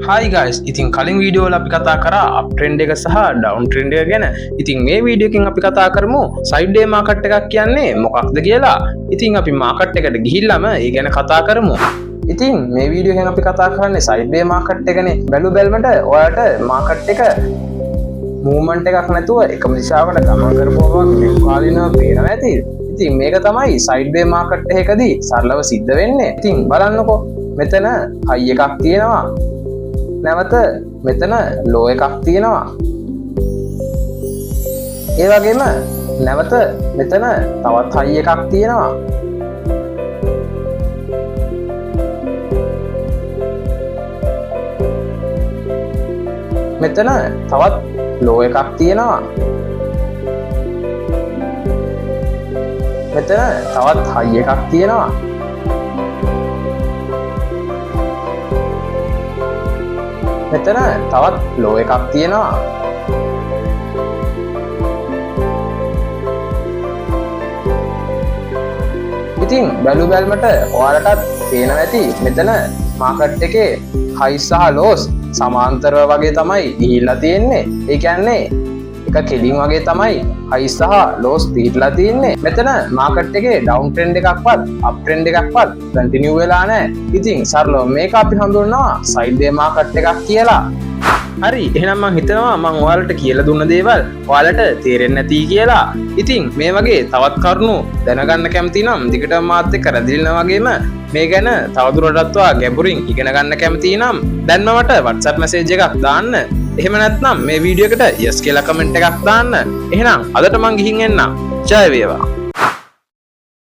Hi guys, ඉතින් කලින් video වල අපි කතා කරා අප් ට්‍රෙන්ඩ් එක සහ ඩවුන් ට්‍රෙන්ඩ් එක ගැන. ඉතින් මේ වීඩියෝ එකෙන් අපි කතා කරමු සයිඩ් වේ මාකට් එකක් කියන්නේ මොකක්ද කියලා. ඉතින් අපි මාකට් එකට ගිහිල්ලාම ඒ ගැන කතා කරමු. ඉතින් මේ වීඩියෝ එකෙන් අපි කතා කරන්නේ සයිඩ් වේ මාකට් එකනේ. බැලු බැලමට ඔයාලට මාකට් එක මූව්මන්ට් එකක් නැතුව එකම දිශාවකට ගමන් කරපුවා වගේ කාලිනව පේනවා ඇති. ඉතින් මේක තමයි සයිඩ් වේ මාකට් එකකදී සරලව සිද්ධ වෙන්නේ. ඉතින් බලන්නකෝ, මෙතන හයි එකක් තියෙනවා, නැවත මෙතන ලෝ එකක් තියෙනවා, ඒ වගේම නැවත මෙතන තවත් හයි එකක් තියෙනවා. මෙතන තවත් ලෝ එකක් තියෙනවා. මෙතන තවත් හයි එකක් තියෙනවා. මෙතන තවත් ලෝ එකක් තියෙනවා. ඉතින් බැලු බැල්මට ඔයාලටත් පේනවා ඇති, මෙතන මාකට් එකේ හයි සහ ලෝස් සමාන්තරව වගේ තමයි ගිහිල්ලා තියෙන්නේ. ඒ කියන්නේ එක කෙලින් වගේ තමයි හයි සහ ලෝස් පිහිටලා තියෙන්නේ. මෙතන මාකට් එකේ ඩවුන් ට්‍රෙන්ඩ් එකක්වත් අප් ට්‍රෙන්ඩ් එකක්වත් කන්ටිනියු වෙලා නැහැ. ඉතින් සරලව මේක අපි හඳුන්වනවා සයිඩ් වේ මාකට් එකක් කියලා. හරි, එහෙනම් මං හිතනවා මං ඔයාලට කියලා දුන්න දේවල් ඔයාලට තේරෙන්නේ නැති කියලා. ඉතින් මේ වගේ තවත් කරුණු දැනගන්න කැමති නම් දිගටම මාත් එක්ක රැඳිලා වගේම මේ ගැන තවදුරටත් ඔයා ගැඹුරින් ඉගෙන ගන්න කැමති නම් දැන්ම මට WhatsApp message එකක් දාන්න. එහෙම නැත්නම් මේ වීඩියෝ එකට yes කියලා කමෙන්ට් එකක් දාන්න. එහෙනම් අදට මං ගිහින් එන්නම්. ජය වේවා.